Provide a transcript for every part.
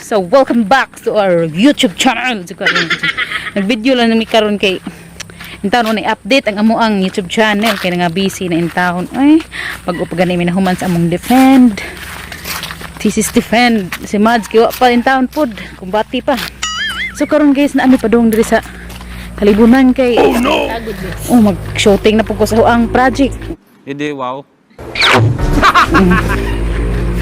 So welcome back to our YouTube channel. Nag-video lang nami karon kay intawn na update ang amo ang YouTube channel kay nga busy na in town. Ay, pag pa gani mi nahuman sa among defend. Thesis defend si Mads kay wa pa in town pod, kumbati pa. So karon, guys, na ami padung diri sa kalibunan kay Oh no! Oh, mag-shooting na po ko sa ang project. Hindi, wow.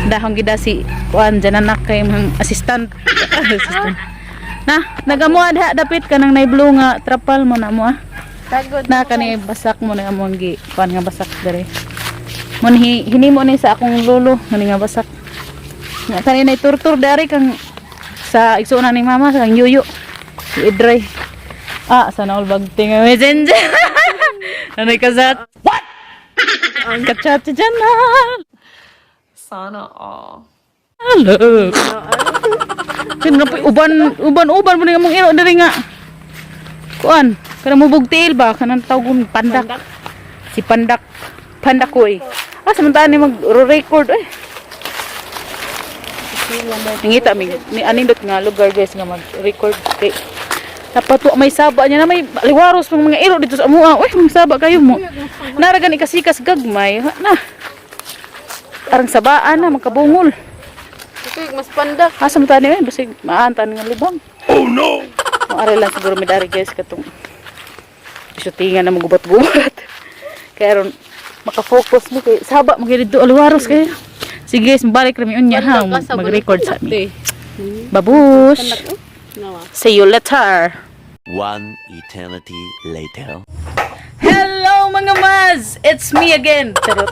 Dahong gida si kuan dyan anak kay mga assistant. Assistant. Na, nagamuha diha dapit kanang nay blue nga trapal mo na mo ah. Tagod. Na kani basak mo na among gi kuan nga basak dere. Mo ni hinimo ni sa akong lolo ngani nga basak. Nga kani nay turtur dari kang sa igsuonan ni mama sa kang yuyo. I-dry. Ah, sana all bagting nga messenger. Nanay kazat. What? Kachat dyan na. Sana all. Hello. Kin na uban uban uban mo ni among iro diri nga. Kuan, kana mo bugtil ba kanang tawgon pandak. Si pandak pandakoy. Ah, samantaan ni mag-record eh. Nangita mi ni anindot nga lugar, guys, nga mag-record kay dapat wa may saba niya na may liwaros ng mga iro dito sa amoa. Uy, mga saba kayo mo. Naragan ikasikas gagmay. Ha, na. Arang sabaan na magkabungol. Ito mas pandak. Asa mo tani eh, basig maantan nga lubang. Oh no! Maari lang siguro mi dari, guys, katong shootingan na magubat-gubat. Kaya ron maka-focus mo kay saba mo gyud dito aliwaros kayo. Sige guys, balik rami unya ha, mag-record sa mi. Babush. See you later. One eternity later. Hello mga Maz! It's me again! Charot.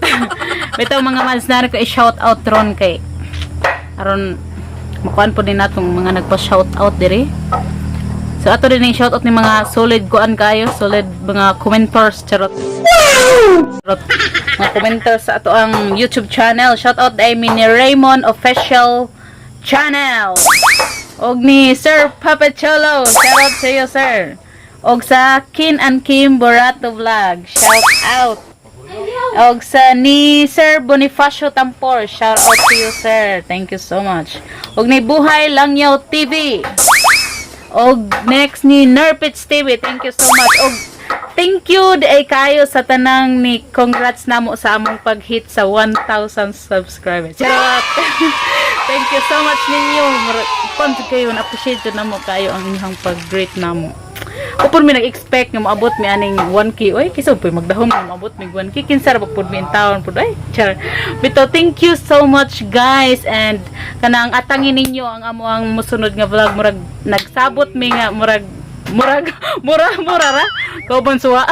Bitaw mga Maz, na ko i-shout out ron kay aron makuan po din natong mga nagpa-shout out dire. So ato din yung shout out ni mga solid kuan kayo, solid mga commenters, charot. Charot. Mga commenters sa ato ang YouTube channel. Shout out ay mi ni Raymond Official Channel. Og ni Sir Papacholo. Shout out sa iyo, sir. Og sa Kin and Kim Borato Vlog. Shout out. Og sa ni Sir Bonifacio Tampor. Shout out to you, sir. Thank you so much. Og ni Buhay Langyaw TV. Og next ni Nerpits TV. Thank you so much. Og thank you diay kayo sa tanang ni congrats namo sa among pag-hit sa 1,000 subscribers. Charot! Thank you so much ninyo. Kuan jud kayo, na-appreciate jud namo kayo ang inyong pag-greet namo. Upon mi nag-expect nga moabot mi aning 1K. Oy, kisa po magdahom nga moabot mi 1K. Kinsa ra ba pud mi in town pud ay. Char. Bitaw, thank you so much, guys, and kanang atangin ninyo ang amo ang musunod nga vlog, murag nagsabot mi nga murag murag mura mura ra kauban suwa.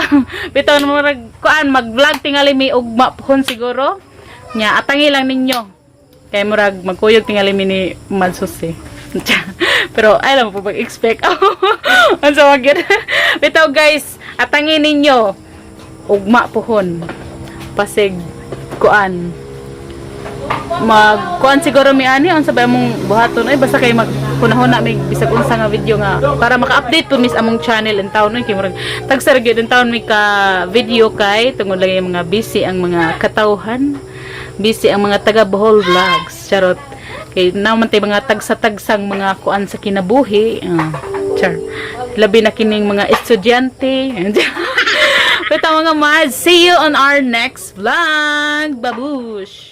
Bitaw murag kuan mag-vlog tingali mi ugma pohon siguro. Nya atangi lang ninyo. Kay murag magkuyog tingali mi ni Mansus eh. Pero ay lang po pag-expect. Ano sa gyud. Bitaw guys, atangin ninyo ugma pohon. Pasig kuan. Mag kuan siguro mi ani unsa ba among buhaton ay basta kay mag hunahuna mi bisag unsa nga video nga para maka-update po mis among channel in town kay murag tagsa ra gyud in town mi ka video kay tungod lang yung mga busy ang mga katawhan, busy ang mga taga Bohol Vlogs, charot, kay naman tay mga tagsa-tagsang mga kuan sa kinabuhi, char, labi na kining mga estudyante. Pero mga Mads, see you on our next vlog. Babush!